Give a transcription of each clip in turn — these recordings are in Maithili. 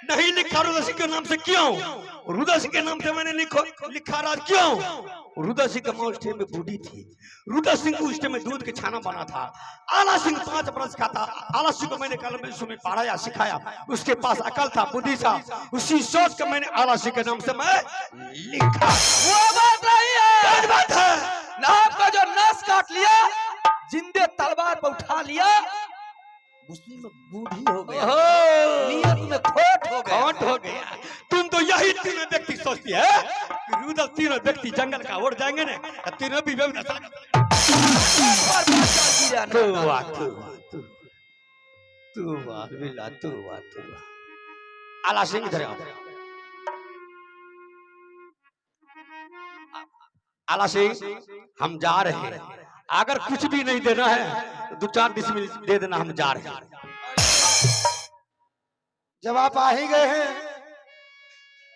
नहीं लिखा रुद्र सिंह के नाम से। क्यों रुद्र सिंह के नाम से मैंने लिखा राज? क्यों? रुद्र सिंह के माँ उस टाइम में बूढ़ी थी, रुद्र सिंह उस टाइम में दूध के छाना बना था। आला सिंह 5 बरस का था। आला सिंह को मैंने कलम में पढ़ाया सिखाया, उसके पास अकल था, बुद्धि था, उसी सोच के मैंने आला सिंह के नाम से मैं लिखा। वो बात नहीं है, कौन बात है? नाम का जो नस काट लिया, जिंदे तलवार पर उठा लिया, उसी में बूढ़ी हो गया, नियत में खोट हो गया, खोट हो गया। तुम तो यही तीनों व्यक्ति सोचती है कि रुदल तीनों व्यक्ति जंगल का ओर जाएंगे ना, तीनों भी आला सिंह इधर आओ। आला सिंह हम जा रहे हैं, अगर कुछ भी नहीं देना है तो 2-4 डिसमिल दे देना, हम जा रहे हैं। जब आप आ ही गए हैं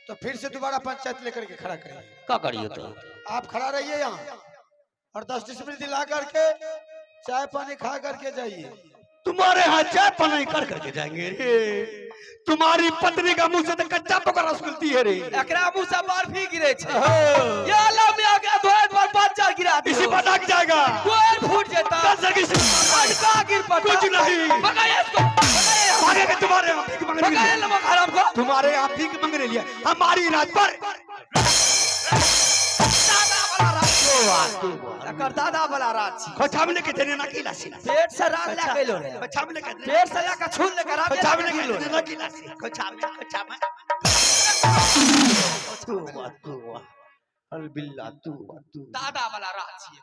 तो फिर से दोबारा पंचायत लेकर के खड़ा करिए। क्या करिए तो आप खड़ा रहिए यहाँ और 10 डिसमिल दिला करके चाय पानी खा करके जाइए। तुम्हारे यहाँ चाय पानी कर करके जाएंगे रे। तुम्हारी पत्नी का मुंह से तो कच्चा पकड़ा रस मिलती है रे। एकरा मुंह से बर्फी गिरे छे। ये अल्लाह में आ गया द्वार पर 5-4 गिरा इसी पटक जाएगा, द्वार फूट जाता, पटका गिर पड़ता, कुछ नहीं। भगाए इसको, भागेंगे तुम्हारे यहाँ भीख मांगने भगाए नमक हराम को, तुम्हारे यहाँ भीख मांगने लिया हमारी रात पर। एकर दादा वाला राज छी। खोछावले के देने ना की लासी, पेट से राज ला के लो रे, खोछावले के पेट से ला के छून ले के राज खोछावले के देने ना की लासी, खोछावले खोछावले तू तू अल बिल्ला तू तू दादा वाला राज छी।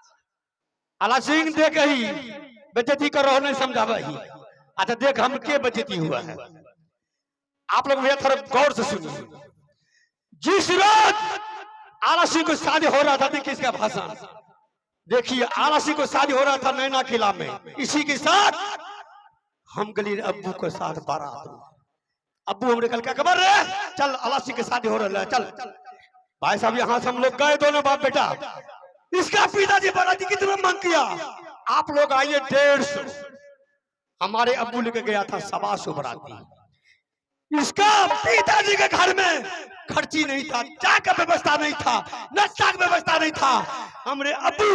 आला सिंह देख ही बेइज्जती कर रहो नहीं समझावे ही। अच्छा देख हम के बेइज्जती हुआ है। आप लोग भैया थोड़ा गौर से सुनिए। जिस रोज आला सिंह को शादी हो रहा था, देखिए इसका भाषण देखिए, आला सिंह को शादी हो रहा था नैना किला में, इसी के साथ हम गली अब्बू के साथ बारात में। अब्बू हमरे कल क्या खबर रे, चल आला सिंह के शादी हो रहा है, चल भाई साहब। यहाँ से हम लोग गए दोनों बाप बेटा। इसका पिताजी बाराती कितना मांग किया, आप लोग आइए 150, हमारे अब्बू लेके गया था 125 बाराती। इसका पिताजी के घर में खर्ची नहीं था, चाय का व्यवस्था नहीं था, नाश्ता का व्यवस्था नहीं था। हमरे अब्बू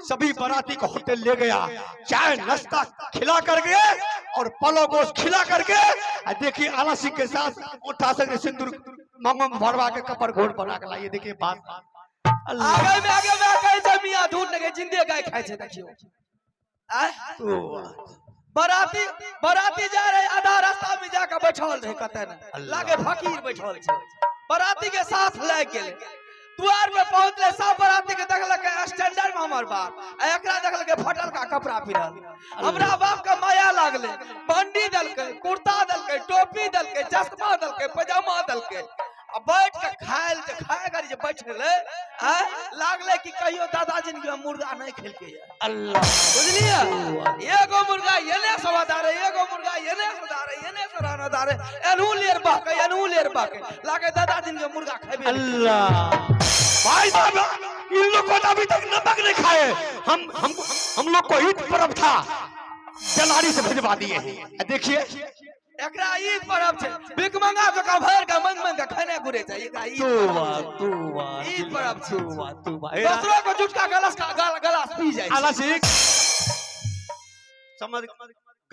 सभी बाराती को होटल ले गया, चाय नाश्ता खिला कर गए और पलो गोश्त खिला करके। देखिए आला सिंह के साथ उठा सके सिंदूर मांगो में भरवा के कपर घोड़ बना के लाइए। देखिए बात आगे में आगे में कहे छै मियां दूध लगे जिंदे गाय खाय छै। देखियो बराती बराती जा रहे आधा रास्ता में जाकर बैठल रहे, कतै ने लागे फकीर बैठल छै। बराती के साथ लाग गेले, द्वार में पहुंचले, सब बराती के देखलक स्टैंडर्ड में हमर बाप, आ एकरा देखलक फटल का कपड़ा पहिरल। हमरा बाप के माया लागले, बंडी देलकै, कुर्ता देलकै, टोपी देलकै, चश्मा देलकै, पैजामा देलकै। आ बैठ के खायल जे खाय करी जे बैठले आ लागले कि कहियो दादा जिंदगी में मुर्गा नहीं खेलके। अल्लाह बुझलिए, एगो मुर्गा एने सवादारे, एगो मुर्गा एने सदारे, एने सराना दारे, एनू लेर बाके, एनू लेर बाके, लागे दादा जिंदगी में मुर्गा खेबे। अल्लाह भाई साहब इन लोग को अभी तक नमक नहीं खाए। हम लोग को ईद पर्व था, जलारी से भिजवा दिए हैं। देखिए एकरा ईद पर्व छै, भीख मंगा जका भर के मंग मंग के खाने घुरे छै। एकरा ईद ईद पर्व छै, दोसरो को जुटका गलास गलास पी जाइ। आला सिंह समझ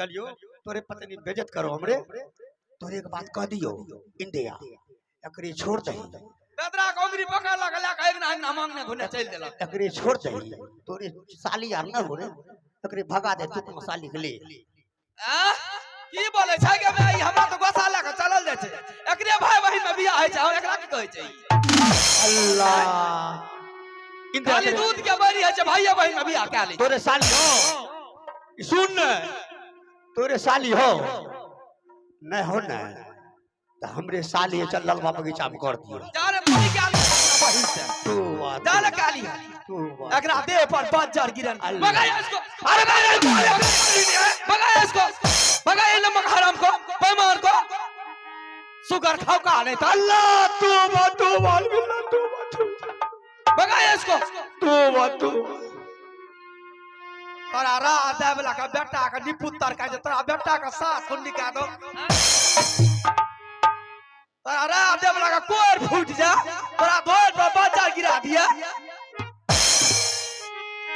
गलियो, तोरे पत्नी बेइज्जत करो हमरे, तोरे एक बात कह दियो इंडिया एकरे छोड़ दही, बेदरा के अंगुरी पकड़ लक लक एक ना एक ना मांगने घुने चल देलक। एकरे छोड़ दही, तोरे साली यार न हो रे, एकरे भगा दे तू अपना साली के ले। आ की बोले छै के भाई, हमरा तो गोसा लए के चलल जाइ छै, एकरे भाई बहिन में बियाह होइ छै, हम एकरा की कहै छै? अल्लाह खाली दूध के बड़ी होइ छै, भाइये बहिन में बियाह कए लै। तोरे साली हो, सुन न, तोरे साली हो नहीं हो न तो हमरे साली चल ललवा बगीचा में कर दियो। जा रे बड़ी के आली बहिन से तू बात जा रे काली तू बात एकरा देह पर बज्जर गिरन। भगाए इसको, अरे भगाए इसको, भगाए नमक हराम को, बेईमान को, सुगर खाओ का नहीं तो। अल्लाह तू बात तू बात बिल्ला तू बात भगाए इसको तू बात तू तोरा राह दे वाला का बेटा का निपुत्तर का जे तोरा बेटा का सास कुंडी का दो। तोरा राह देवला का कोर फूट जा, तोरा द्वार पर बच्चा गिरा दिया।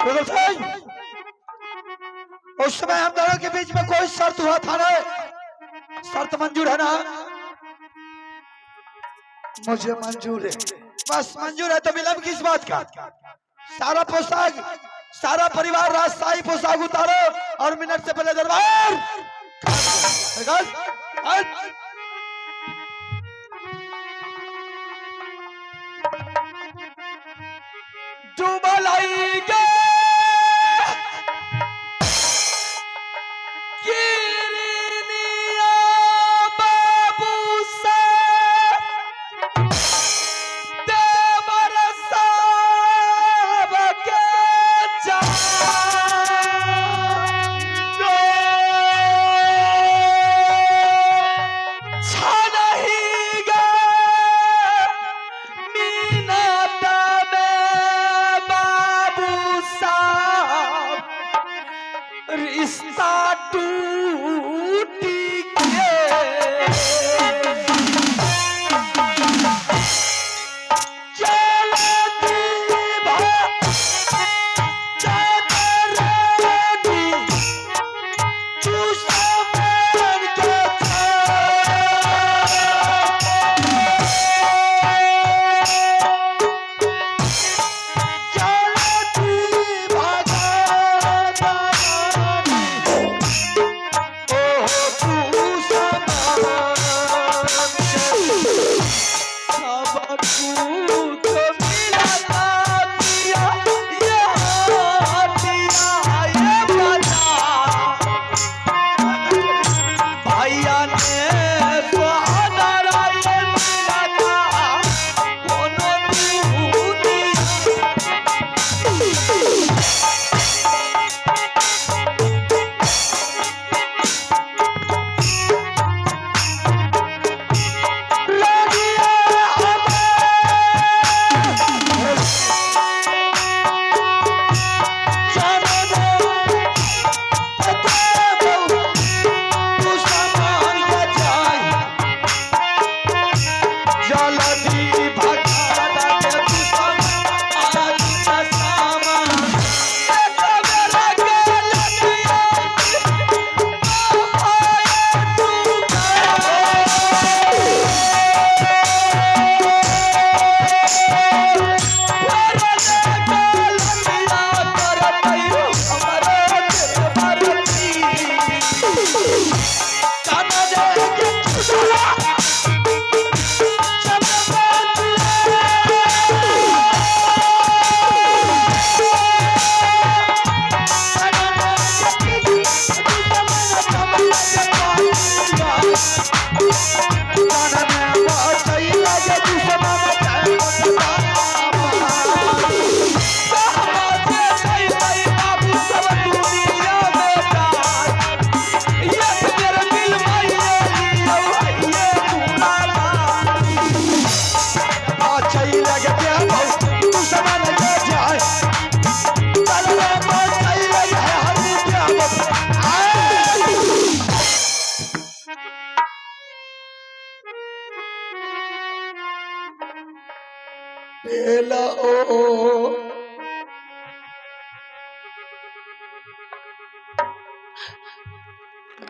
रुदल सिंह, उस समय हम दोनों के बीच में कोई शर्त हुआ था ना? शर्त मंजूर है ना? मुझे मंजूर है। बस मंजूर है तो विलंब किस बात का? सारा पोशाक, सारा परिवार राजशाही पोशाक उतारो और मिनट से पहले दरबार। डूबलाई गे किरनिया बाबू से देवर साहब के छनही गे मीनत में बाबू साहब रिश्ता टूटी के चलती सब कुछ मिलता पिया ये हटिया ये बजा भैया ने सोहदरा ये मिलता कोनो दुनिया।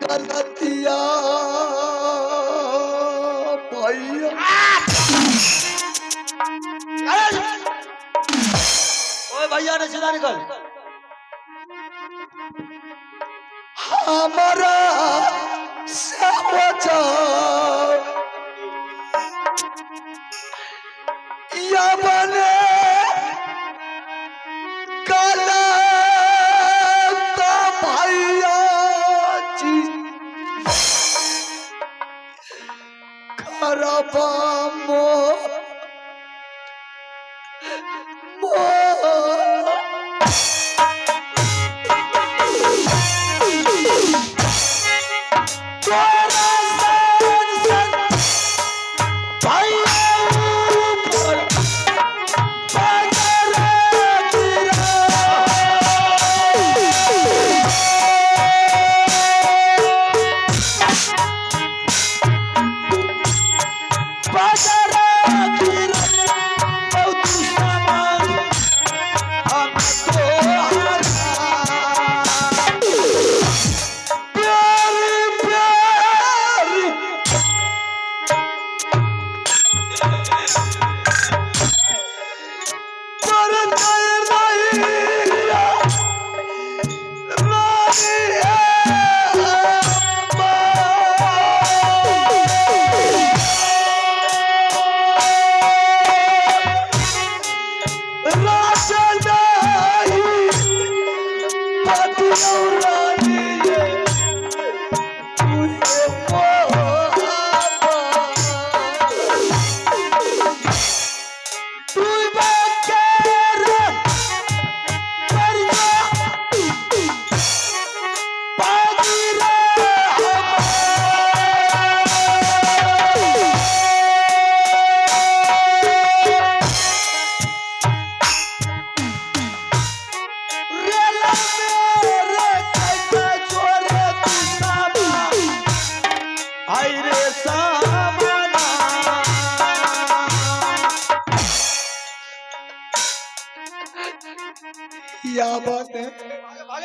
गलतिया भैया। ओए भैया ने सीधा निकल। हमारा समाचार या बने गलत भैया जी खराबा मो मो या बात है। भागे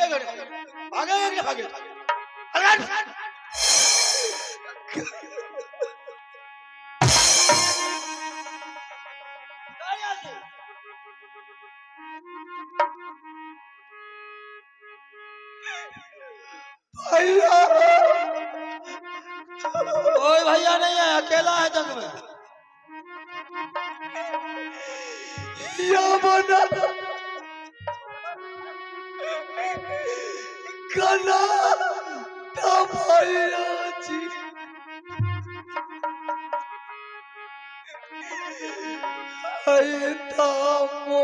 भागे भागे भागे। भैया कोई भैया नहीं है, अकेला है जंग में। या बना कना ता भैया जी अरे तामो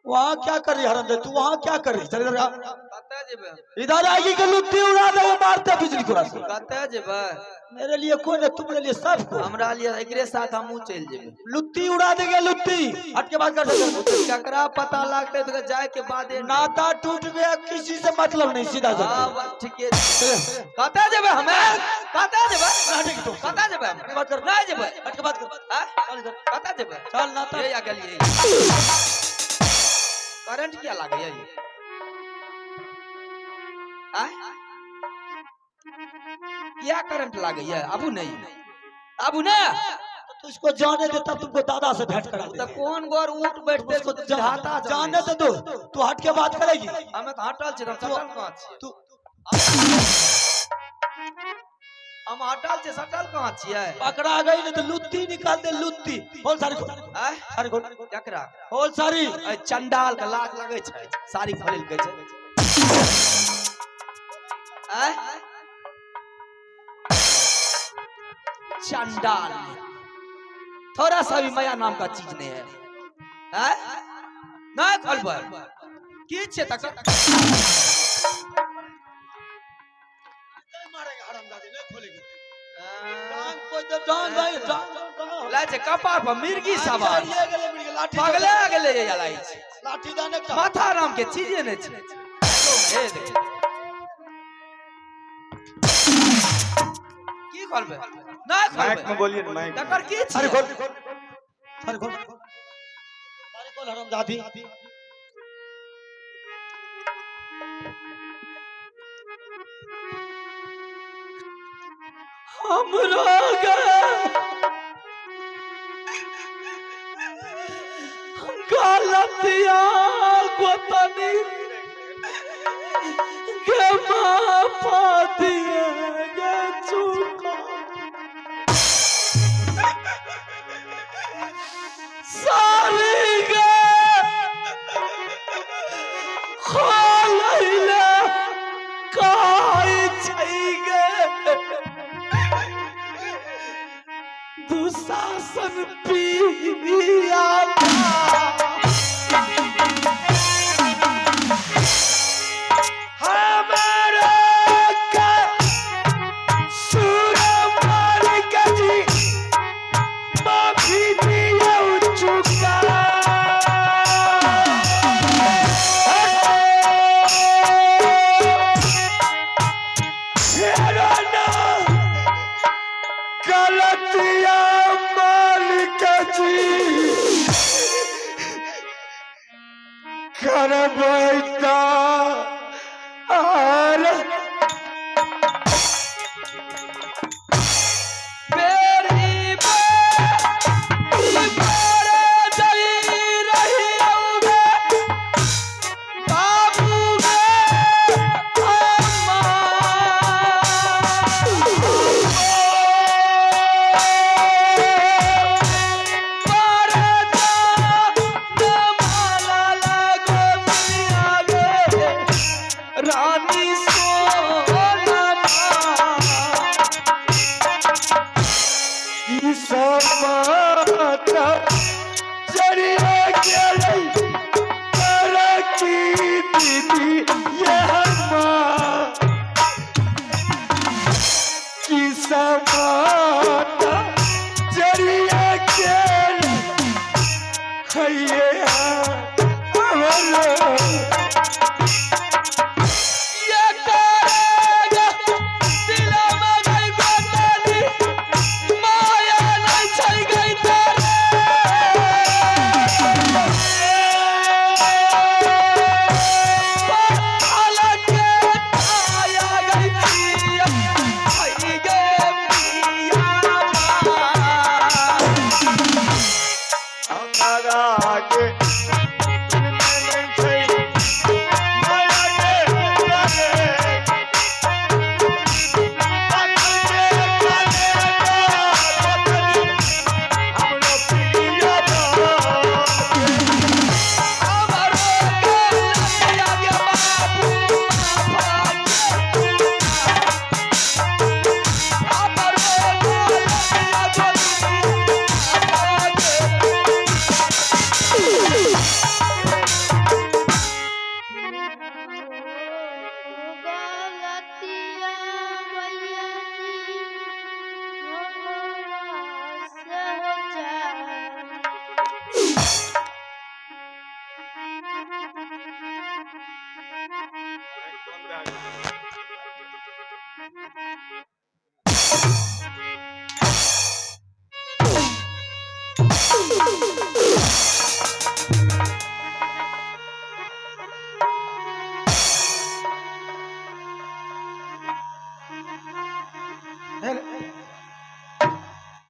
वहां क्या कर रही हरम तू वहाँ क्या कर रही? चल इधर आ। कतऽ जेबै? इधर आएगी के लुत्ती उड़ा दे, वो मारते बिजली कुरा से। कतऽ जेबै? मेरे लिए कोई नहीं, तुम्हारे लिए सबको। हमरा लिए एकरे साथ हमहूँ चलि जेबै। लुत्ती उड़ा देंगे लुत्ती। हट के बात कर सकते। ककरा पता लगतै तऽ जाय के बादे ने। नाता टूट गया, किसी से मतलब नहीं, सीधा हाँ, जा। बात ठीके छै। कतऽ जेबै हमे? कतऽ जेबै? कतऽ जेबै? बात कर। नहि जेबै। हट के बात कर। आँय? चल इधर। कतऽ जेबै? चल नाता। ये आ गेलियै। करंट किया लागैया ये? आँय? किया करंट लागैया? आबू ने, आबू ने। तो इसको जाने दे, तब तुमको दादा से भेंट करा तऽ दे। कोन गोर ऊँट बैठते उसको विधाता जाने तो दो, तू हट के बात करेगी। हमे तऽ हटल छियै, हम सटल कहाँ छियै? तू हम हटल छियै, सटल कहाँ छियै? पकड़ा गई नहीं तो लुत्ती निकाल दे, लुत्ती। खोल सारी, खोल। आँय? सारी खोल। केकरा? खोल सारी। एहि चंडाल के लाज लगै छै साड़ी खोलै लए कहै छै। आँय? चंडाल थोड़ा सा भी माया नाम का चीज नहीं है। आँय? नहि खोलबै की छै तकर? लै छै कपार पर मिर्गी सवार पगला गेलै ये लाई छै। लाठी दाने का माथा नाम के चीजे नहि छै। हे देख। की खोलबै? नहि माइक खोलबै। में बोलिए ना, माइक में। तकर की सारी छै? खोल, सारी खोल, सारी खोल हरामजादी। हमरा गे गलतिया गोतनी गे माफा दिए गे चुका सारी गे खोलैले कहै छै गे दुशासन पिया। हमारा का सुरमाल का जी माफी दिया चुका। मेरा नाम गलतिया मालिक जी करबै तऽ आर बेरी बेरी जई रही गे बाबू गे अम्मा। रानी सोना की समाता चढ़िया गेलै तरक्की दीदी ये हमार की समाता चढ़िया गेलै हैये हमर। ये करेगा दिलमा गई गोतनी माया नहीं छै गई तेरे पाला